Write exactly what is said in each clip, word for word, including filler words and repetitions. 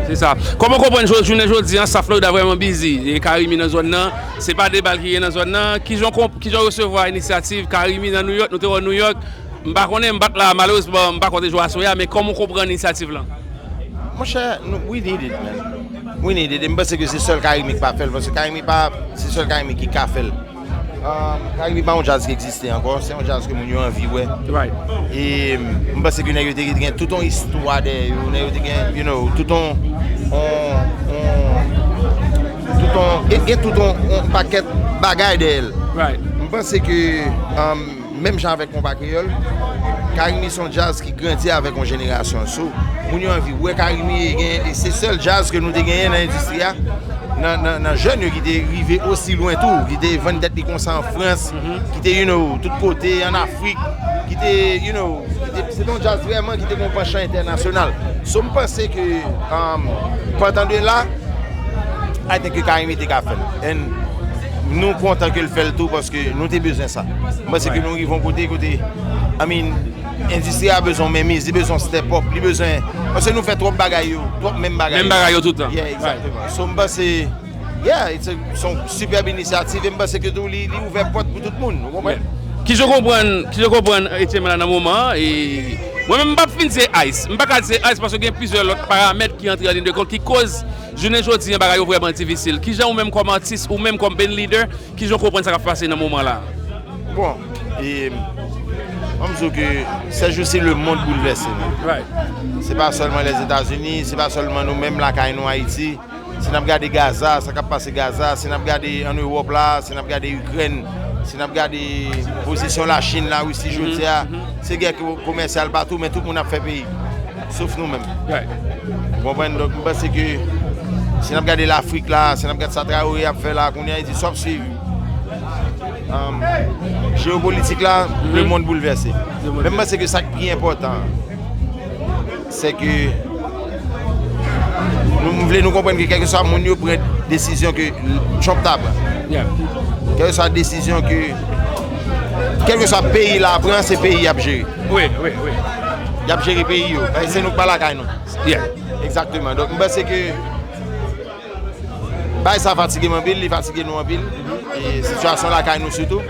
Se sa. Kòman w konprann jou- jounen jodi an, sa Florida vrèman bizi. E Carimi nan zòn nan, se pa de bal ki gen nan zòn nan. Kijan w konp- kijan w resevwa inisyativ Carimi nan New York, nou te wè New York. M pa konnen, m pa t la, malerezman, m pa konte jou aswè a, men kòman w konprann inisyativ lan? Monchè, nou, we need it, man. We need it. E m panse ke se sèl Carimi ki pa fè l, paske Carimi pa, se sèl Carimi ki ka fè l. Um, Carimi pa yon djaz ki egziste ankò, se yon djaz ke moun yo anvi wè. Right. E m panse ke nèg yo te gen tout yon istwa dèyè yo, nèg yo te gen, you know, tout yon, yon, yon tout yon, gen, gen tout yon, yon pakèt bagay dèyè l. Right. M panse ke, um, menm jan avèk konpa kreyòl, Carimi se yon djaz ki grandi avèk yon jenerasyon. So, moun yo anvi wè Carimi e gen, e se sèl djaz ke nou te genyen nan endistri a, nan, nan, nan jèn yo ki te rive osi lwen tou, ki te vann tèt li konsa an Frans, ki te, you know, tout kote, an Afrik, ki te, you know, ki te, se te yon djaz vrèman ki te gen yon panchan entènasyonal. So, m panse ke, um, partant de la, I think ke Carimi te ka fè l. And nou kontan ke l fè l tou paske nou te bezwen sa. M panse ke nou rive yon kote, kote, I mean, endistri a bezwen menmiz, li bezwen step up, li bezwen, paske nou fè twòp bagay yo, twòp menm bagay Menm bagay yo tout tan. Yeah, exactement. So, m panse, yeah, it's a, se yon sipèb inisyativ, e m panse ke tou li, li ouvè pòt pou tout moun, ou konprann? Kijan w konprann, kijan w konprann Etchyema la nan moman an? E mwen menm, m p ap fin di se Ice. M pa ka di se Ice paske gen plizyè lòt paramèt ki antre an liy de kont ki koz jounen jodi an bagay yo vrèman difisil. Kijan ou menm kòm atis, ou menm kòm band leader, kijan w konprann sa k ap pase nan moman la? Bon, e, ann di w ke sèjousi lemonn boulvèse, man. Right. Se pa sèlman Lèzetazini, se pa sèlman nou menm lakay nou Ayiti. Si n ap gade Gaza, sa k ap pase Gaza, si n ap gade ann Ewòp la, si n ap gade Ikrèn, si n ap gade pozisyon Lachin, Larisi jodi a, se gè ko- komèsyal patou, men tout moun ap fè peyi. Sof nou menm. Right. Ou konprann? Donk, m panse ke si n ap gade Lafrik la, si n ap gade sa Traoré ap fè la, kounye a, Ayiti, sa w ap swiv. Um, jewopolitik la, lemonn boulvèse. Men m panse ke sa k pi enpòtan, se ke nou, m vle nou konprann ke kèlkeswa moun yo pran desizyon ke Trump ta pran, Yeah. kèlkeswa desizyon ke, kèlkeswa peyi la pran, se peyi y ap jere. Wi, wi, wi. Y ap jere peyi yo. Paske se nou k pa lakay nou. Yeah. Egzakteman. Donk, m panse ke bagay sa fatige m anpil, li fatige nou anpil. E sitiyasyon lakay nou sitou.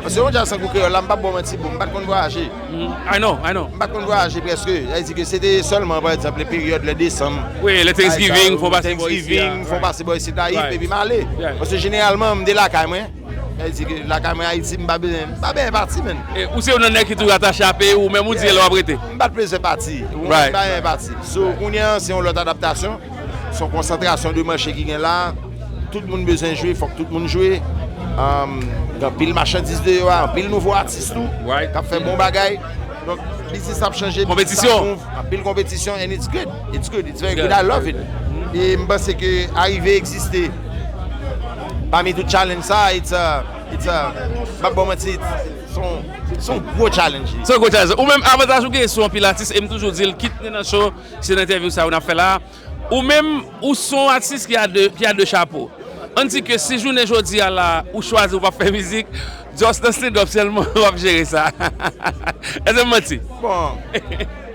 Paske yon djaz tankou kreyòl la, m p ap ba w manti, bon, m pa t konn vwayaje. I know, I know. M pa t konn vwayaje prèske. Sa vle di ke se te sèlman, pa egzanp, le peryòd, le desanm. Wi, le Thanksgiving, fò pase bò isi a. Thanksgiving, fò pase bò isi, la, Right. Epi m ale. Right. Paske jeneralman, m de lakay mwen. Sa vle di ke lakay mwen Ayiti, m pa bezwen, m pa bezwen pati, menm. E ou se youn nan nèg ki toujou atache a peyi ou, menm ou di lè w ap rete. M pa t bezwen pati. Ou Right. M pa bezwen pati. So, kounye a, se yon lòt adaptasyon. Se yon konsantrasyon de mache ki gen la. Tout moun bezwen jwe, fòk tout moun jwe. Um, gen anpil machandiz deyò a, anpil nouvo atis tou, Right. k ap fè bon bagay. Donk, biznis ap chanje, biznis ap Konpetisyon. Move, anpil konpetisyon, and it's good. It's good. It's very Good. Good. I love it. E m panse ke arive egziste pami tout challenge sa, it's a, it's a, m ap ba w manti, se yon, se yon gwo challenge. Se yon gwo challenge. Ou menm, avantaj ou gen sou anpil atis, e m toujou di l, kit nou nan show, se nan entèvyou sa yo n ap fè la. Ou menm, ou se yon atis ki a de, ki a de chapo. Ann di ke si jounen jodi a la, ou chwazi ou p ap fè mizik, just nan stand up sèlman w ap jere sa. Èske m manti? Bon,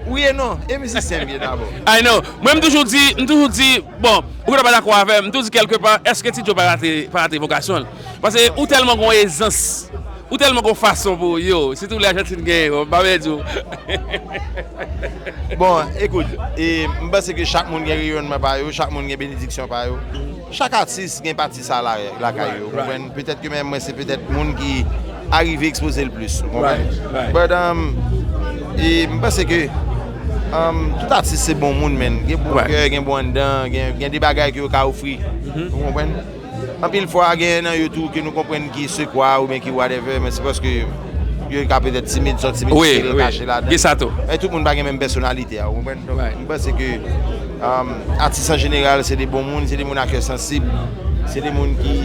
wi e non, e mizisyen m ye dabò. I know. Mwen, m toujou di, m toujou di, bon, ou gentan pa dakò avè m, m toujou di kèlke pa, èske Ti Joe pa rate, pa rate vokasyon l? Paske ou tèlman gon ezans, ou tèlman gon fason pou yo, sitou lè Ajantin genyen, m pa vle di w. Bon, ekout, e, m panse ke chak moun gen reyònman pa yo, chak moun gen benediksyon pa yo. Chak atis gen pati sa la, lakay yo, ou konprann? Petèt ke menm mwen, se petèt moun ki arive ekspoze l plis, ou konprann? Right, right. But, um, e, m panse ke, um, tout atis se bon moun, men. Gen bon Right. Kè, gen bon anndan, gen, gen de bagay ke yo ka ofri, ou konprann? Anpil fwa, gen nan yo tou ke nou konprann ki sekwa oubyen ki whatever, men se paske yo ka petèt timid, se yon timidite Wi, ke yo wi. Kache ladan. Gen sa tou. Men tout moun pa gen menm pèsonalite a, ou konprann? Donk, Right. M panse ke, um, atis an jeneral, se de bon moun, se de moun a kè sansib, se de moun ki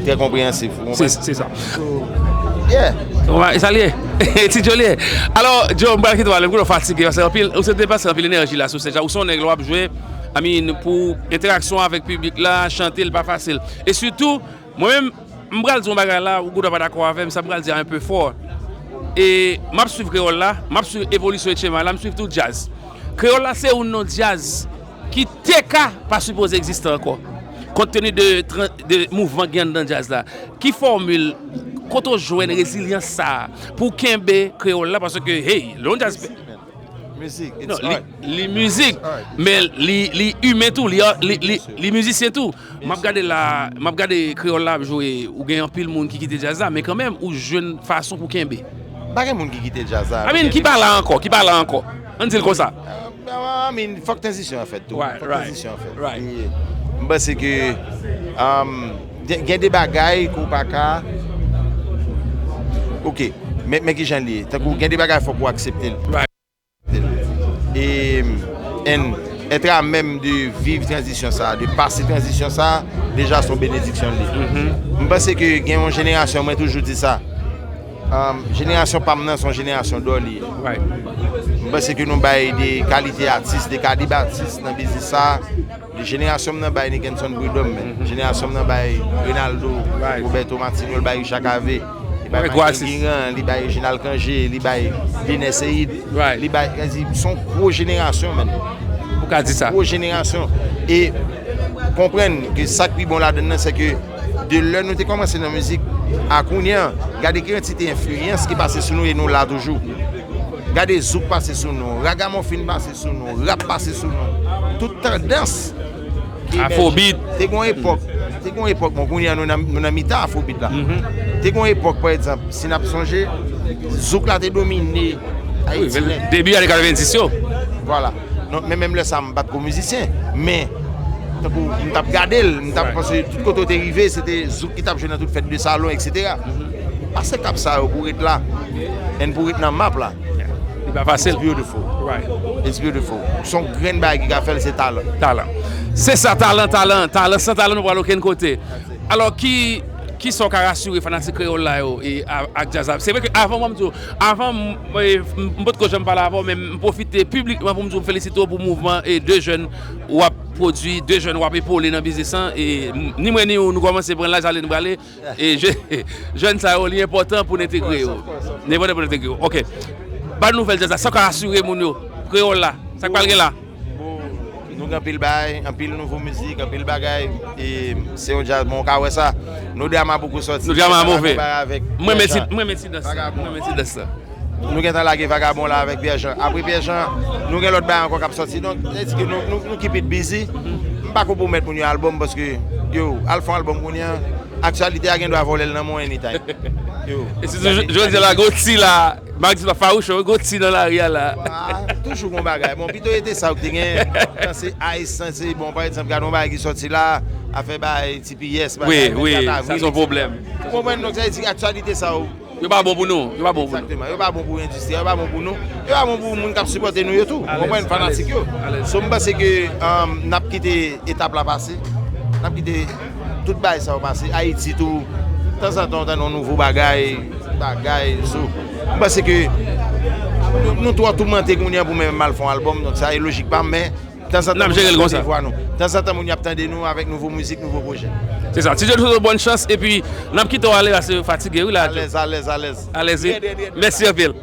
trè konpreyansif, ou Se konprann? Se sa. So, yeah. Bon, e sa l ye. Ti Joe l ye. Alò, Joe, m pral kite w ale, m konnen w fatige, paske anpil, ou se depanse anpil enèji la sou sèj la. Ou se yon nèg lè w ap jwe, I mean, pou entèraksyon avèk piblik la, chante l pa fasil. E sitou, mwen menm, m pral di yon bagay la, ou gendwa pa dakò avè m, sa m pral di a un peu fort. E m ap swiv kreyòl la, m ap swiv evolisyon Etchyema la, m swiv tou djaz. Kreyòl la se youn nan djaz ki te ka pa sipoze egziste ankò, kont teni de, tran- de mouvman ki gen anndan djaz la. Ki fòmil, kote w jwenn rezilyans sa a pou w kenbe kreyòl la? Paske, hey, lè yon djaz. Mizik, it's non, li, art. Li mizik, men li, li imen tou, li, li, li, li mizisyen tou. M ap gade la, m ap gade kreyòl la ap jwe, ou gen anpil moun ki kite djaz la, men kanmenm, ou jwenn fason pou kenbe. Pa gen moun ki kite djaz la. I mean, ki pa la ankò, ki pa la ankò. Ann di l konsa. I mean, fòk tranzisyon an fèt tou. Fòk tranzisyon an fèt. E m panse ke, um, gen, gen de bagay ke w pa ka. Ok, men, men ki jan l ye. Tankou gen de bagay fòk ou aksepte l. E, and, être à même de viv tranzisyon sa, de pase tranzisyon sa, deja se yon benediksyon li ye. M panse ke gen yon jenerasyon, mwen toujou di sa, um, jenerasyon pa m nan se yon jenerasyon dò li ye. M panse ke nou bay de kalite atis, de kalib atis nan biznis sa. Jenerasyon m nan bay Nickenson Prud'homme, men. Jenerasyon m nan bay Reynaldo, Roberto Martino, l bay Richard Cavé, li bay Michael Guiran, li bay Reginald Cangé, li bay Dener Ceïd, li bay, se yon gwo jenerasyon, men. Ou ka di sa. Gwo jenerasyon. E konprann ke sa k pi bon ladann nan, se ke de lè nou te kòmanse nan mizik a kounye a, gade ki kantite enfliyans ki pase sou nou e nou la toujou. Gade zouk pase sou nou, ragamuffin pase sou nou, rap pase sou nou. Tout tandans ki emèje. Afrobeat. Te gen yon epòk, te gen yon epòk, bon, kounye a nou nan, nou nan mitan afrobeat la. Te gen yon epòk, pa egzanp, si n ap sonje, zouk la te domine Ayiti nèt. Debi ane katrevenndis yo. Vwala. Non, men menm lè sa, m pa t ko mizisyen, men tankou m t ap gade l, m t ap panse tout kote w te rive, se te zouk ki t ap jwe nan tout fèt de salon, etsetera. Pase kap sa yo pou ret la, and pou ret nan map la. Li pa fasil. It's beautiful. It's beautiful. Se yon grenn bagay ki ka fè l, se talan. Talan. Se sa, talan, talan, talan. San talan, nou pral okenn kote. Alò, ki, ki sa w ka rasire fanatik kreyòl la yo e a- ak djaz la? Se vre ke avan, mwen, m di w, avan, m, m, m potko janm pale avè w, men m pwofite piblikman pou m di w m felisite w pou mouvman e de jèn w ap pwodui, de jèn w ap epole nan biznis lan. E m- ni mwen ni ou, nou kòmanse pran laj, ale nou prale. E je- jèn sa yo, li enpòtan pou n entegre yo. Li enpòtan pou n entegre yo. Ok. Ban nouvèl djaz la, sa w ka asire moun yo, kreyòl la, sa k pral gen la? Bon, nou gen anpil bagay, anpil nouvo mizik, anpil bagay. E se yon djaz, bon, ou ka wè sa. No Drama poko sòti. No Drama move. Mwen mèt ti, mwen mèt ti dans. Mwen mèt ti dans la. Nou gentan lage Vagabon la avèk Pierre Jean. Apre Pierre Jean, nou gen lòt bagay ankò k ap sòti. Donk, sa vle di ke nou, nou, nou keep it busy. M pa ko pwomèt moun yo albòm paske, yo, al fè yon albòm kounye a, aktyalite a gen dwa vòlè l nan men w anytime. Yo. E sitou jodi a la, gon ti la, Marc di pa fawouch, gon ti nan lari a la. Ah, toujou gon bagay. Bon, pito rete sa ou te gen, tan se Ice, tan se, bon, pa egzanp, gade yon bagay ki sòti la, afè bay T P S, bagay vennkat avril, etsetera. Wi, wi, sa se yon pwoblèm. Ou konprann? Donk, sa vle di aktyalite sa yo. Yo pa bon pou nou, yo pa bon pou nou. Egzakteman, yo pa bon pou endistri a, yo pa bon pou nou, yo pa bon pou moun k ap sipòte nou yo tou. Ou konprann, fanatik yo. So, m panse ke, um, n ap kite etap la pase, n ap kite tout bagay sa yo pase. Ayiti tou, tanzantan w tande yon nouvo bagay, bagay, so, m panse ke nou, nou twò toumante kounye a pou menm al fè yon albòm, donk sa e lojik pa m, men tanzantan moun yo ap tande vwa nou. Tanzantan moun yo ap tande nou avèk nouvo mizik, nouvo pwojè. Se sa. Ti Djo, nou swete w bòn chans, epi n ap kite w ale, paske fatige, wi, la. Alèz, alèz, alèz. Alèz, wi. Mèsi anpil.